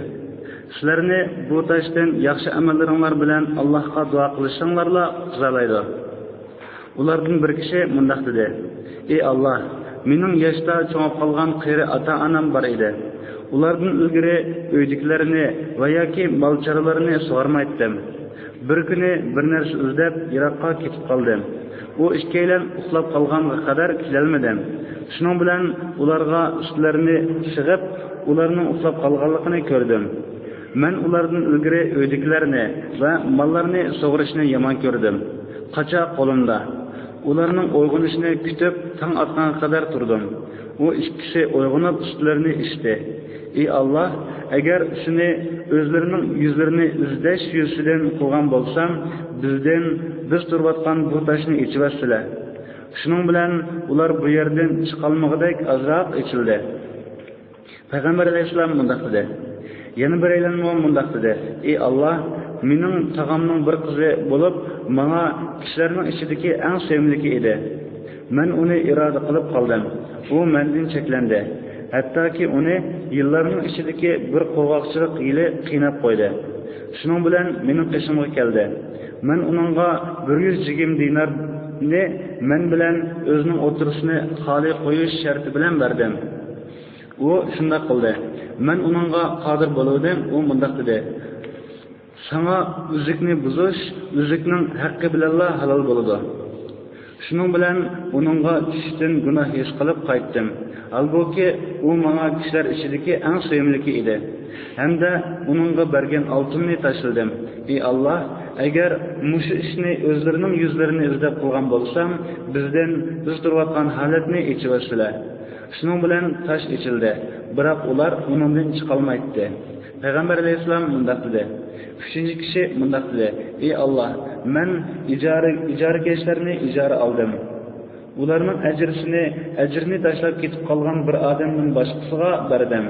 سىلەرنى بۇ تاشتىن ياخشى ئەمەللىرىڭلار بىلەن ئاللاھقا دۇئا قىلىشىڭلارلا قۇتقۇزالايدۇ. ئۇلاردىن بىر كىشى مۇنداق دېدى: ئى ئاللاھ، مېنىڭ ياشتا چوڭىيىپ قالغان قېرى ئاتا-ئانام بار ئىدى. ئۇلاردىن ئىلگىرى ئۆيدىكىلەرنى ۋە ياكى مال-چارۋىلىرىنى سۇغارمايتتىم. بىر كۈنى بىر نەرسە ئىزدەپ يىراققا كېتىپ قالدىم. ئۇ ئىككىيلەن ئۇخلاپ قالغانغا قەدەر كېلەلمىدىم. شۇنىڭ بىلەن ئۇلارغا ئۈستلىرىنى سىغىپ، ئۇلارنىڭ ئۇخلاپ قالغانلىقىنى كۆردۈم. مەن ئۇلاردىن ئىلگىرى ئۆيدىكىلەرنى ۋە ماللارنى سۇغىرىشنى يامان كۆردۈم. قاچا قولۇمدا. ئۇلارنىڭ ئويغىنىشىنى كۈتۈپ، تاڭ ئاتقانغا قەدەر تۇردۇم. ئۇ ئىككىسى ئويغىنىپ، سۈتلىرىنى ئىچتى. ئى ئاللاھ، ئەگەر سېنى ئۆزلىرىنىڭ يۈزلىرىنى ئىزدەش يۈزىسىدىن قىلغان بولسام، بىزدىن، بىز تۇرۇۋاتقان بۇ تاشنى ئېچىۋەتسىلە. شۇنىڭ بىلەن ئۇلار بۇ يەردىن چىقالمىغۇدەك ئازراق ئېچىلدى. پەيغەمبەر ئەلەيھىسسالام مۇنداق دېدى. يەنە بىرەيلەنمۇ مۇنداق دېدى: ئى ئاللاھ، مېنىڭ تاغامنىڭ بىر قىزى بولۇپ، ماڭا كىشىلەرنىڭ ئىچىدىكى ئەڭ سۆيۈملۈكى ئىدى. مەن ئۇنى ئىرادە قىلىپ قالدىم. ئۇ مەندىن چەكلەندى. ھەتتاكى ئۇنى يىللارنىڭ ئىچىدىكى بىر قۇرغاقچىلىق يىلى قىيناپ قويدى. شۇنىڭ بىلەن مېنىڭ قېشىمغا كەلدى. مەن ئۇنىڭغا بىر يۈز جىگىم دىنارنى مەن بىلەن ئۆزىنىڭ ئوتتۇرىسىنى خالىي قويۇش شەرتى بىلەن بەردىم. ئۇ شۇنداق قىلدى. مەن ئۇنىڭغا قادىر بولۇۋىدىم. ئۇ مۇنداق دېدى: ساڭا ئۈزۈكنى بۇزۇش ئۈزۈكنىڭ ھەققى بىلەنلا ھالال بولىدۇ. شۇنىڭ بىلەن ئۇنىڭغا چۈشتىن گۇناھ ھېس قىلىپ قايتتىم. ھالبۇكى، ئۇ ماڭا كىشىلەر ئىچىدىكى ئەڭ سۆيۈملۈكى ئىدى. ھەمدە ئۇنىڭغا بەرگەن ئالتۇننى تاشلىدىم. ئى ئاللاھ، ئەگەر مۇشۇ ئىشنى ئۆزلىرىنىڭ يۈزلىرىنى ئىزدەپ قىلغان بولسام، بىزدىن، بىز تۇرۇۋاتقان ھالەتنى ئېچىۋەتسىلە. شۇنىڭ بىلەن تاش ئېچىلدى، بىراق ئۇلار ئۇنىڭدىن چىقالمايتتى. پەيغەمبەر ئەلەيھىسسالام مۇنداق دېدى. ئۈچىنچى كىشى مۇنداق دېدى: ئى ئاللاھ، مەن ئىجارە، ئىجارىكەشلەرنى ئىجارە ئالدىم. ئۇلارنىڭ ئەجرىسىنى، ئەجرىنى تاشلاپ كېتىپ قالغان بىر ئادەمدىن باشقىسىغا بەردىم.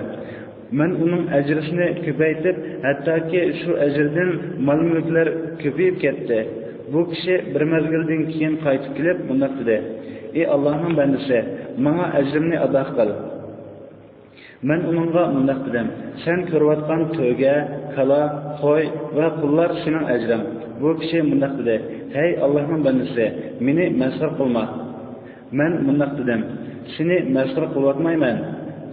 مەن ئۇنىڭ ئەجرىسىنى كۆپەيتىپ، ھەتتاكى شۇ ئەجىردىن مال-مۈلۈكلەر كۆپىيىپ كەتتى. بۇ كىشى بىر مەزگىلدىن كېيىن قايتىپ كېلىپ مۇنداق دېدى: ئى ئاللاھنىڭ بەندىسى، ماڭا ئەجرىمنى ئادا قىل. مەن ئۇنىڭغا مۇنداق دېدىم: سەن كۆرۈۋاتقان تۆگە، كالا، قوي ۋە قۇللار سېنىڭ ئەجرىڭ. بۇ كىشى مۇنداق دېدى: ھەي ئاللاھنىڭ بەندىسى، مېنى مەسخىرە قىلما. مەن مۇنداق دېدىم: سېنى مەسخىرە قىلىۋاتمايمەن.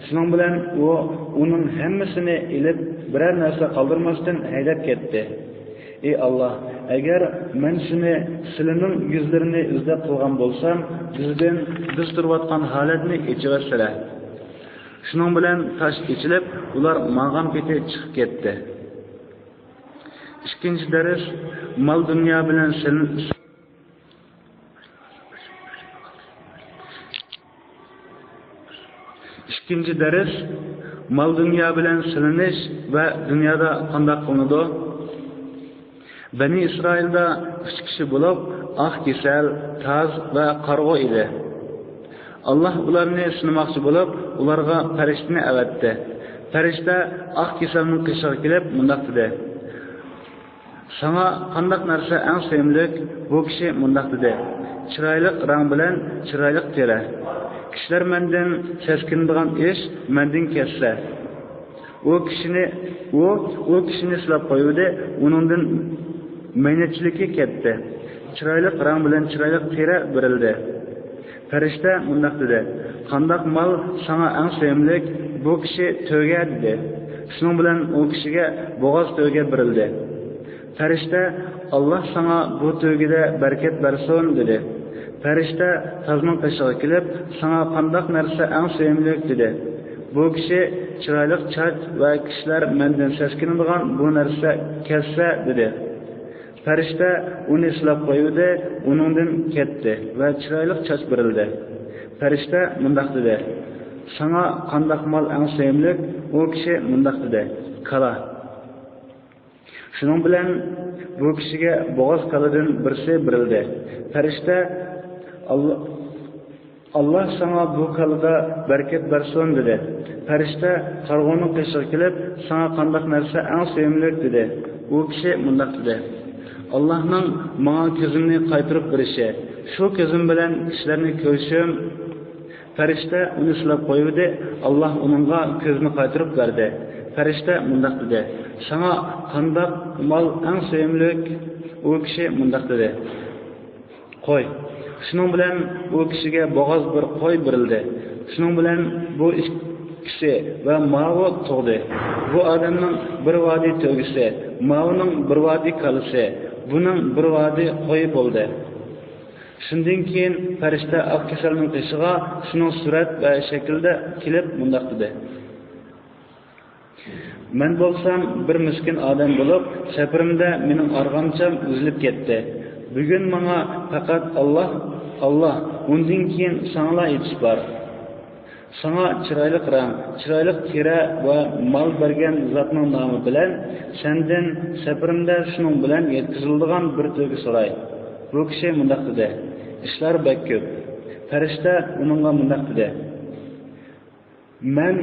شۇنىڭ بىلەن ئۇ ئۇنىڭ ھەممىسىنى ئېلىپ، بىرەر نەرسە قالدۇرماستىن ھەيدەپ كەتتى. ئى ئاللاھ، ئەگەر مەن شۇنى سىلىنىڭ يۈزلىرىنى ئىزدەپ قىلغان بولسام، بىزدىن بىز تۇرۇۋاتقان ھالەتنى ئېچىۋەتسىلە. شۇنىڭ بىلەن تاش ئېچىلىپ، ئۇلار ماڭغان پېتى چىقىپ كەتتى. ئىككىنچى دەرس، مال دۇنيا بىلەن سىل-، ئىككىنچى دەرس، مال دۇنيا بىلەن سىلىنىش ۋە دۇنيادا قانداق قىلىنىدۇ؟ بەنى ئىسرائىلدا ئۈچ كىشى بولۇپ، ئاق كېسەل، تاز ۋە قارىغۇ ئىدى. ئاللاھ ئۇلارنى سىنىماقچى بولۇپ، ئۇلارغا پەرىشتىنى ئەۋەتتى. پەرىشتە ئاق كېسەلنىڭ قېشىغا كېلىپ مۇنداق دېدى: «ساڭا قانداق نەرسە ئەڭ سۆيۈملۈك؟» بۇ كىشى مۇنداق دېدى: «چىرايلىق رەڭ بىلەن چىرايلىق تېرە. كىشىلەر مەندىن سەسكىنىدىغان ئىش مەندىن كەتسە.» ئۇ كىشىنى، ئۇ، ئۇ كىشىنى سىلاپ قويۇۋىدى، ئۇنىڭدىن مەينەتچىلىكى كەتتى. چىرايلىق رەڭ بىلەن چىرايلىق تېرە بېرىلدى. پەرىشتە مۇنداق دېدى: «قانداق مال ساڭا ئەڭ سۆيۈملۈك؟» بۇ كىشى تۆگە دېدى. شۇنىڭ بىلەن ئۇ كىشىگە بوغاز تۆگە بېرىلدى. پەرىشتە: «ئاللاھ ساڭا بۇ تۆگىدە بەرىكەت بەرسۇن» دېدى. پەرىشتە تازنىڭ قېشىغا كېلىپ: «ساڭا قانداق نەرسە ئەڭ سۆيۈملۈك؟» دېدى. بۇ كىشى: «چىرايلىق چاچ ۋە كىشىلەر مەندىن سەسكىنىدىغان بۇ نەرسە كەتسە» دېدى. پەرىشتە ئۇنى سىلاپ قويۇۋىدى، ئۇنىڭدىن كەتتى ۋە چىرايلىق چاچ بېرىلدى. پەرىشتە مۇنداق دېدى: «ساڭا قانداق مال ئەڭ سۆيۈملۈك؟» ئۇ كىشى مۇنداق دېدى: «كالا.» شۇنىڭ بىلەن بۇ كىشىگە بوغاز كالىدىن بىرسى بېرىلدى. پەرىشتە: «ئاللا، ئاللا ساڭا بۇ كالىدا بەرىكەت بەرسۇن» دېدى. پەرىشتە قارىغۇنىڭ قېشىغا كېلىپ: «ساڭا قانداق نەرسە ئەڭ سۆيۈملۈك؟» دېدى. ئۇ كىشى مۇنداق دېدى: «ئاللانىڭ ماڭا كۆزۈمنى قايتۇرۇپ بېرىشى، شۇ كۆزۈم بىلەن كىشىلەرنى كۆرۈشۈم.» پەرىشتە ئۇنى سىلاپ قويۇۋىدى، ئاللا ئۇنىڭغا كۆزىنى قايتۇرۇپ بەردى. پەرىشتە مۇنداق دېدى: «ساڭا قانداق مال ئەڭ سۆيۈملۈك؟» ئۇ كىشى مۇنداق دېدى: «قوي.» شۇنىڭ بىلەن ئۇ كىشىگە بوغاز بىر قوي بېرىلدى. شۇنىڭ بىلەن بۇ ئىككىسى ۋە ماۋۇ تۇغدى. بۇ ئادەمنىڭ بىر ۋادى تۆگىسى، ماۋۇنىڭ بىر ۋادى كالىسى، بۇنىڭ بىر ۋادى قويى بولدى. شۇندىن كېيىن پەرىشتە ئاق كېسەلنىڭ قېشىغا شۇنىڭ سۈرەت ۋە شەكلىدە كېلىپ مۇنداق دېدى: «مەن بولسام بىر مىسكىن ئادەم بولۇپ، سەپىرىمدە مېنىڭ ئارغامچام ئۈزۈلۈپ كەتتى. بۈگۈن ماڭا پەقەت ئاللا، ئاللا، ئۇندىن كېيىن ساڭىلا يېتىش بار. ساڭا چىرايلىق رەڭ، چىرايلىق تېرە ۋە مال بەرگەن زاتنىڭ نامى بىلەن سەندىن سەپىرىمدە شۇنىڭ بىلەن يەتكۈزۈلىدىغان بىر تۆگە سوراي.» بۇ كىشى مۇنداق دېدى: «ئىشلار بەك كۆپ.» پەرىشتە ئۇنىڭغا مۇنداق دېدى: «مەن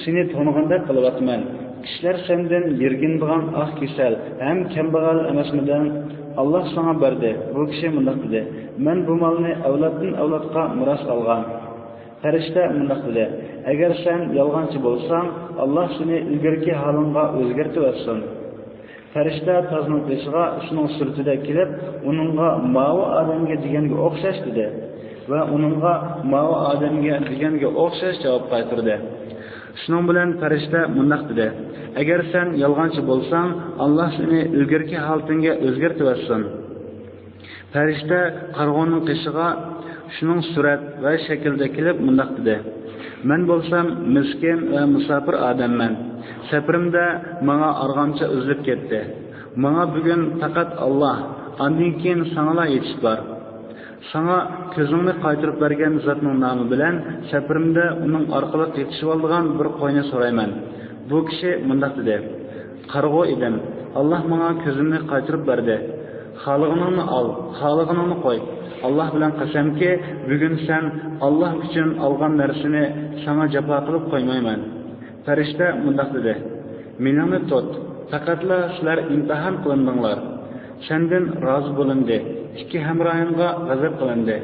سېنى تونۇغاندەك قىلىۋاتىمەن. كىشىلەر سەندىن يىرگىنىدىغان ئاق كېسەل ھەم كەمبەغەل ئەمەسمىدىڭ؟ ئاللا ساڭا بەردى.» بۇ كىشى مۇنداق دېدى: «مەن بۇ مالنى ئەۋلادتىن ئەۋلادقا مىراس ئالغان.» پەرىشتە مۇنداق دېدى: «ئەگەر سەن يالغانچى بولساڭ، ئاللا سېنى ئىلگىرىكى ھالىڭغا ئۆزگەرتىۋەتسۇن.» پەرىشتە تازنىڭ قېشىغا شۇنىڭ سۈرىتىدە كېلىپ، ئۇنىڭغا ماۋۇ ئادەمگە دېگەنگە ئوخشاش دېدى ۋە ئۇنىڭغا ماۋۇ ئادەمگە دېگەنگە ئوخشاش جاۋاب قايتۇردى. شۇنىڭ بىلەن پەرىشتە مۇنداق دېدى: «ئەگەر سەن يالغانچى بولساڭ، ئاللا سېنى ئىلگىرىكى ھالىتىڭگە ئۆزگەرتىۋەتسۇن.» پەرىشتە قارىغۇنىڭ قېشىغا شۇنىڭ سۈرەت ۋە شەكلىدە كېلىپ مۇنداق دېدى: «مەن بولسام مىسكىن ۋە مۇساپىر ئادەممەن. سەپىرىمدە ماڭا ئارغامچا ئۈزۈلۈپ كەتتى. ماڭا بۈگۈن پەقەت ئاللا، ئاندىن كېيىن ساڭىلا يېتىش بار. ساڭا كۆزۈڭنى قايتۇرۇپ بەرگەن زاتنىڭ نامى بىلەن سەپىرىمدە ئۇنىڭ ئارقىلىق يېتىشىۋالىدىغان بىر قوينى سورايمەن.» بۇ كىشى مۇنداق دېدى: «قارىغۇ ئىدىم، ئاللا ماڭا كۆزۈمنى قايتۇرۇپ بەردى. خالىغىنىڭنى ئال، خالىغىنىڭنى قوي. ئاللا بىلەن قەسەمكى، بۈگۈن سەن ئاللا ئۈچۈن ئالغان نەرسىنى ساڭا جاپا قىلىپ قويمايمەن.» پەرىشتە مۇنداق دېدى: «مېنىڭنى تۇت، پەقەتلا سىلەر ئىمتىھان قىلىندىڭلار. سەندىن رازى بولۇندى، ئىككى ھەمراھىڭغا غەزەپ قىلىندى.»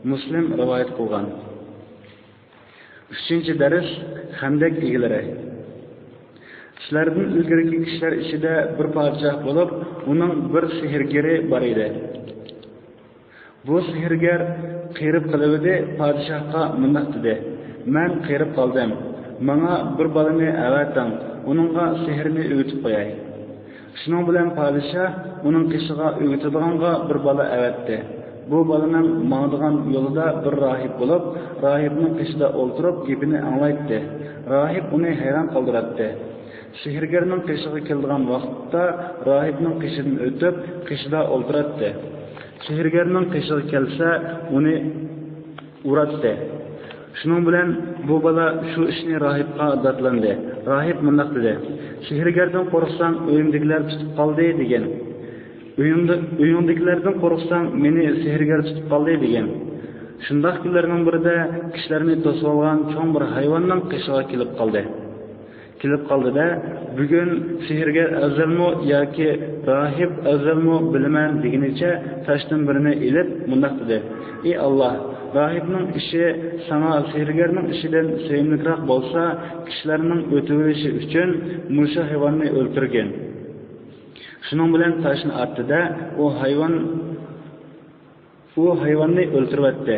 مۇسلىم رىۋايەت قىلغان. ئۈچىنچى دەرس، خەندەك ئىگىلىرى. سىلەردىن ئىلگىرىكى كىشىلەر ئىچىدە بىر پادىشاھ بولۇپ، ئۇنىڭ بىر سېھىرگىرى بار ئىدى. بۇ سېھىرگەر قېرىپ قېلىۋىدى، پادىشاھقا مۇنداق دېدى: «مەن قېرىپ قالدىم. ماڭا بىر بالىنى ئەۋەتىڭ، ئۇنىڭغا سېھىرنى ئۆگىتىپ قوياي. شۇنىڭ بىلەن پادىشاھ ئۇنىڭ قېشىغا ئۆگىتىدىغانغا بىر بالا ئەۋەتتى. بۇ بالىنىڭ ماڭىدىغان يولىدا بىر راھىب بولۇپ، راھىبنىڭ قېشىدا ئولتۇرۇپ گېپىنى ئاڭلايتتى. راھىب ئۇنى ھەيران قالدۇراتتى. سېھىرگەرنىڭ قېشىغا كېلىدىغان ۋاقىتتا راھىبنىڭ قېشىدىن ئۆتۈپ، قېشىدا ئولتۇراتتى. سېھىرگەرنىڭ قېشىغا كەلسە، ئۇنى ئۇراتتى. شۇنىڭ بىلەن بۇ بالا شۇ ئىشنى راھىبقا داتلاندى. راھىب مۇنداق دېدى: «سېھىرگەردىن قورقساڭ، ئۆيۈمدىكىلەر تۇتۇپ قالدى دېگىن. ئۆيۈڭدە-، ئۆيۈڭدىكىلەردىن قورقساڭ، مېنى سېھىرگەر تۇتۇپ قالدى دېگىن.» شۇنداق كۈنلەرنىڭ بىرىدە كىشىلەرنى توسۇۋالغان چوڭ بىر ھايۋاننىڭ قېشىغا كېلىپ قالدى. كېلىپ قالدى-دە، بۈگۈن سېھىرگەر ئەۋزەلمۇ ياكى راھىب ئەۋزەلمۇ بىلىمەن دېگىنىچە تاشتىن بىرنى ئېلىپ مۇنداق دېدى: «ئى ئاللاھ، راھىبنىڭ ئىشى ساڭا سېھىرگەرنىڭ ئىشىدىن سۆيۈملۈكراق بولسا، كىشىلەرنىڭ ئۆتۈۋېلىشى ئۈچۈن مۇشۇ ھايۋاننى ئۆلتۈرگىن.» شۇنىڭ بىلەن تاشنى ئاتتى-دە، ئۇ ھايۋان ئۇ ھايۋاننى ئۆلتۈرۈۋەتتى.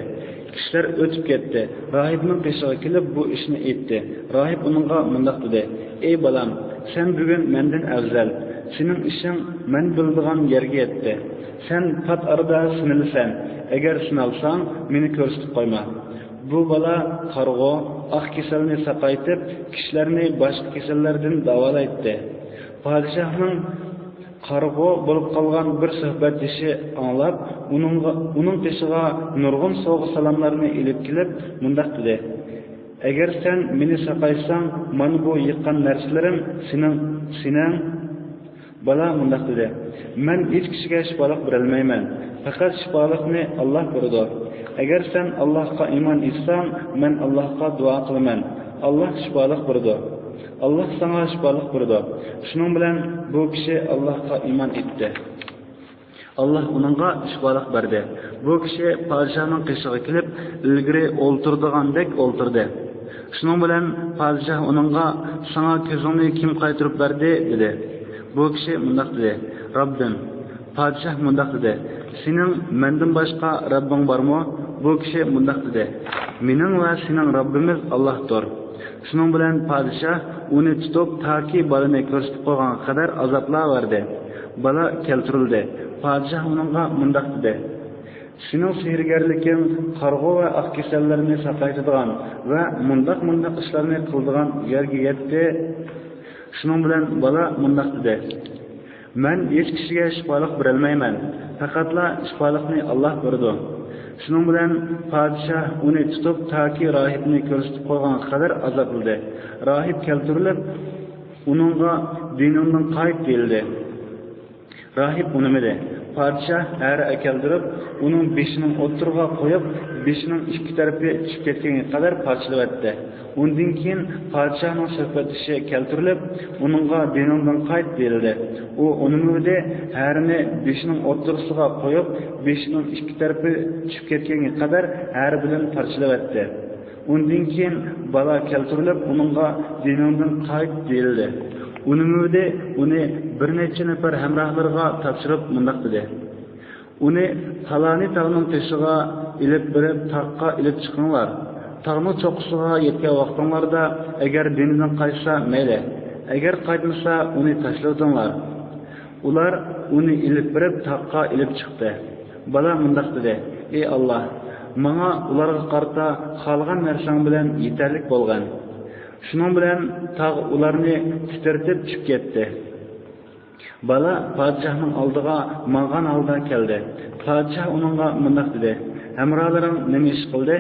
كىشىلەر ئۆتۈپ كەتتى. راھىبنىڭ قېشىغا كېلىپ بۇ ئىشنى ئېيتتى. راھىب ئۇنىڭغا مۇنداق دېدى: «ئەي بالام، سەن بۈگۈن مەندىن ئەۋزەل. سېنىڭ ئىشىڭ مەن بىلىدىغان يەرگە يەتتى. سەن پات ئارىدا سىنىلىسەن. ئەگەر سىنالساڭ، مېنى كۆرسىتىپ قويما.» بۇ بالا قارىغۇ، ئاق كېسەلنى ساقايتىپ، كىشىلەرنى باشقا كېسەللەردىن داۋالايتتى. پادىشاھنىڭ قارىغۇ بولۇپ قالغان بىر سۆھبەتدىشى ئاڭلاپ، ئۇنىڭغا، ئۇنىڭ قېشىغا نۇرغۇن سوۋغا-سالاملارنى ئېلىپ كېلىپ، مۇنداق دېدى: «ئەگەر سەن مېنى ساقايساڭ، مانا بۇ يىغقان نەرسىلىرىم سېنىڭ، سېنىڭ.» بالا مۇنداق دېدى: «مەن ھېچ كىشىگە شىپالىق بېرەلمەيمەن. پەقەت شىپالىقنى ئاللاھ بېرىدۇ. ئەگەر سەن ئاللاھقا ئىمان ئېيتساڭ، مەن ئاللاھقا دۇئا قىلىمەن. ئاللاھ شىپالىق بېرىدۇ. ئاللاھ ساڭا شىپالىق بېرىدۇ.» شۇنىڭ بىلەن بۇ كىشى ئاللاھقا ئىمان ئېيتتى. ئاللاھ ئۇنىڭغا شىپالىق بەردى. بۇ كىشى پادىشاھنىڭ قېشىغا كېلىپ، ئىلگىرى ئولتۇرىدىغاندەك ئولتۇردى. شۇنىڭ بىلەن پادىشاھ ئۇنىڭغا: «ساڭا كۆزۈڭنى كىم قايتۇرۇپ بەردى؟» دېدى. بۇ كىشى مۇنداق دېدى: «رەببىم.» پادىشاھ مۇنداق دېدى: «سېنىڭ مەندىن باشقا رەببىڭ بارمۇ؟» بۇ كىشى مۇنداق دېدى: «مېنىڭ ۋە سېنىڭ رەببىمىز ئاللاھتۇر.» شۇنىڭ بىلەن پادىشاھ ئۇنى تۇتۇپ، تاكى بالىنى كۆرسىتىپ قويغانغا قەدەر ئازابلاۋەردى. بالا كەلتۈرۈلدى. پادىشاھ ئۇنىڭغا مۇنداق دېدى: «سېنىڭ سېھىرگەرلىكىڭ قارىغۇ ۋە ئاق كېسەللەرنى ساقايتىدىغان ۋە مۇنداق-مۇنداق ئىشلارنى قىلىدىغان يەرگە يەتتى.» شۇنىڭ بىلەن بالا مۇنداق دېدى: «مەن ھېچ كىشىگە شىپالىق بېرەلمەيمەن، پەقەتلا شىپالىقنى ئاللاھ بېرىدۇ.» شۇنىڭ بىلەن پادىشاھ ئۇنى تۇتۇپ، تاكى راھىبنى كۆرسىتىپ قويغانغا قەدەر ئازابلىدى. راھىب كەلتۈرۈلۈپ، ئۇنىڭغا «دىنىڭدىن قايت» دېيىلدى. راھىب ئۇنىمىدى. پادىشاھ ھەرە ئەكەلدۈرۈپ، ئۇنىڭ بېشىنىڭ ئوتتۇرىغا قويۇپ، بېشىنىڭ ئىككى تەرىپى چۈشۈپ كەتكەنگە قەدەر پارچىلىۋەتتى. ئۇندىن كېيىن پادىشاھنىڭ سۆھبەتدىشى كەلتۈرۈلۈپ، ئۇنىڭغا «دىنىڭدىن قايت» دېيىلدى. ئۇ ئۇنىمىدى، ھەرىنى بېشىنىڭ ئوتتۇرىسىغا قويۇپ، بېشىنىڭ ئىككى تەرىپى چۈشۈپ كەتكەنگە قەدەر ھەرە بىلەن پارچىلىۋەتتى. ئۇندىن كېيىن بالا كەلتۈرۈلۈپ، ئۇنىڭغا «دىنىڭدىن قايت» دېيىلدى. ئۇنىمىدى، ئۇنى بىر نەچچە نەپەر ھەمراھلىرىغا تاپشۇرۇپ مۇنداق دېدى: «ئۇنى پالانى تاغنىڭ قېشىغا ئېلىپ بېرىپ، تاغقا ئېلىپ چىقىڭلار. تاغنىڭ چوققىسىغا يەتكەن ۋاقتىڭلاردا، ئەگەر دىنىدىن قايتسا مەيلى، ئەگەر قايتمىسا، ئۇنى تاشلىۋېتىڭلار.» ئۇلار ئۇنى ئېلىپ بېرىپ، تاغقا ئېلىپ چىقتى. بالا مۇنداق دېدى: «ئى ئاللاھ، ماڭا ئۇلارغا قارىتا خالىغان نەرسەڭ بىلەن يېتەرلىك بولغىن.» شۇنىڭ بىلەن تاغ ئۇلارنى تىترىتىپ چۈشۈپ كەتتى. بالا پادىشاھنىڭ ئالدىغا ماڭغان ھالدا كەلدى. پادىشاھ ئۇنىڭغا مۇنداق دېدى: «ھەمراھلىرىڭ نېمە ئىش قىلدى؟»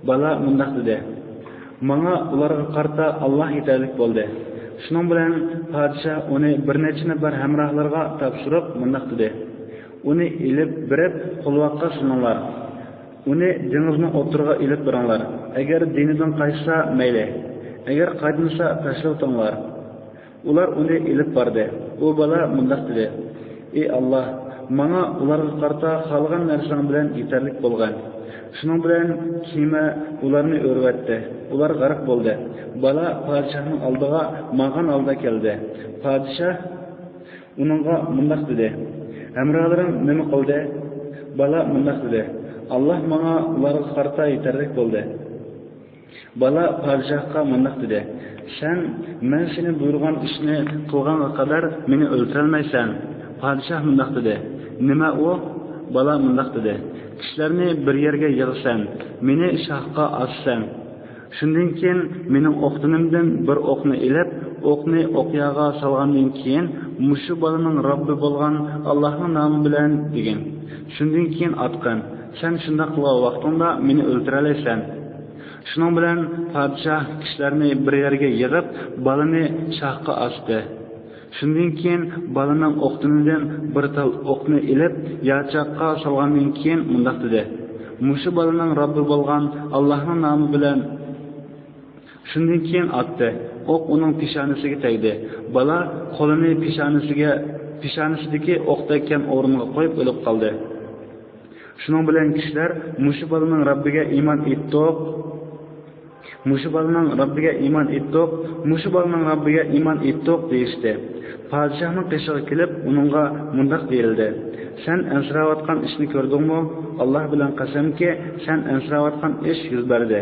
بالا مۇنداق دېدى: «ماڭا ئۇلارغا قارىتا ئاللاھ يېتەرلىك بولدى.» شۇنىڭ بىلەن پادىشاھ ئۇنى بىر نەچچە نەپەر ھەمراھلىرىغا تاپشۇرۇپ مۇنداق دېدى: «ئۇنى ئېلىپ بېرىپ قولۋاققا سېلىڭلار. ئۇنى دېڭىزنىڭ ئوتتۇرىغا ئېلىپ بېرىڭلار. ئەگەر دىنىدىن قايتسا مەيلى، ئەگەر قايتمىسا تاشلىۋېتىڭلار.» ئۇلار ئۇنى ئېلىپ باردى. ئۇ بالا مۇنداق دېدى: «ئى ئاللاھ، ماڭا ئۇلارغا قارىتا خالىغان نەرسەڭ بىلەن يېتەرلىك بولغىن.» شۇنىڭ بىلەن كېمە ئۇلارنى ئۆرۈۋەتتى. ئۇلار غەرق بولدى. بالا پادىشاھنىڭ ئالدىغا ماڭغان ھالدا كەلدى. پادىشاھ ئۇنىڭغا مۇنداق دېدى: «ھەمراھلىرىڭ نېمە قىلدى؟» بالا مۇنداق دېدى: «ئاللاھ ماڭا ئۇلارغا قارىتا يېتەرلىك بولدى.» بالا پادىشاھقا مۇنداق دېدى: «سەن مەن سېنى بۇيرۇغان ئىشنى قىلغانغا قەدەر مېنى ئۆلتۈرەلمەيسەن.» پادىشاھ مۇنداق دېدى: «نېمە ئۇ؟» بالا مۇنداق دېدى: «كىشىلەرنى بىر يەرگە يىغىسەن، مېنى شاھقا ئاسىسەن. شۇندىن كېيىن مېنىڭ ئوقدىنىمدىن بىر ئوقنى ئېلىپ، ئوقنى ئوقياغا سالغاندىن كېيىن، مۇشۇ بالىنىڭ رەببى بولغان ئاللاھنىڭ نامى بىلەن دېگىن. شۇندىن كېيىن ئاتقىن. سەن شۇنداق قىلغان ۋاقتىڭدا مېنى ئۆلتۈرەلەيسەن.» شۇنىڭ بىلەن پادىشاھ كىشىلەرنى بىر يەرگە يىغىپ، بالىنى شاھقا ئاستى. شۇندىن كېيىن بالىنىڭ ئوقدىنىدىن بىر تال ئوقنى ئېلىپ، ياچاققا سالغاندىن كېيىن مۇنداق دېدى: «مۇشۇ بالىنىڭ رەببى بولغان ئاللاھنىڭ نامى بىلەن.» شۇندىن كېيىن ئاتتى. ئوق ئۇنىڭ پېشانىسىگە تەگدى. بالا قولىنى پېشانىسىگە، پېشانىسىدىكى ئوق تەگكەن ئورۇنغا قويۇپ ئۆلۈپ قالدى. شۇنىڭ بىلەن كىشىلەر: «مۇشۇ بالىنىڭ رەببىگە ئىمان ئېيتتۇق، مۇشۇ بالىنىڭ رەببىگە ئىمان ئېيتتۇق، مۇشۇ بالىنىڭ رەببىگە ئىمان ئېيتتۇق» دېيىشتى. پادىشاھنىڭ قېشىغا كېلىپ، ئۇنىڭغا مۇنداق دېيىلدى: «سەن ئەنسىرەۋاتقان ئىشنى كۆردۈڭمۇ؟ ئاللاھ بىلەن قەسەمكى، سەن ئەنسىرەۋاتقان ئىش يۈز بەردى.»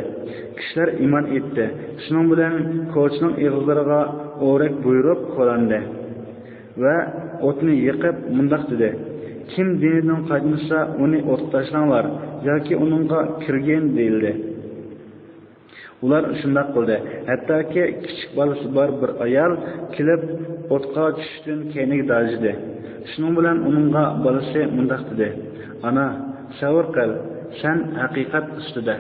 كىشىلەر ئىمان ئېيتتى. شۇنىڭ بىلەن كوچىنىڭ ئېغىزلىرىغا ئورەك بۇيرۇپ كولاندى ۋە ئوتنى يېقىپ مۇنداق دېدى: «كىم دىنىدىن قايتمىسا، ئۇنى ئوتقا تاشلاڭلار ياكى ئۇنىڭغا كىرگىن» دېيىلدى. ئۇلار شۇنداق قىلدى. ھەتتاكى كىچىك بالىسى بار بىر ئايال كېلىپ ئوتقا چۈشۈشتىن كەينىگە داجىدى. شۇنىڭ بىلەن ئۇنىڭغا بالىسى مۇنداق دېدى: «ئانا، سەۋر قىل، سەن ھەقىقەت ئۈستىدە.»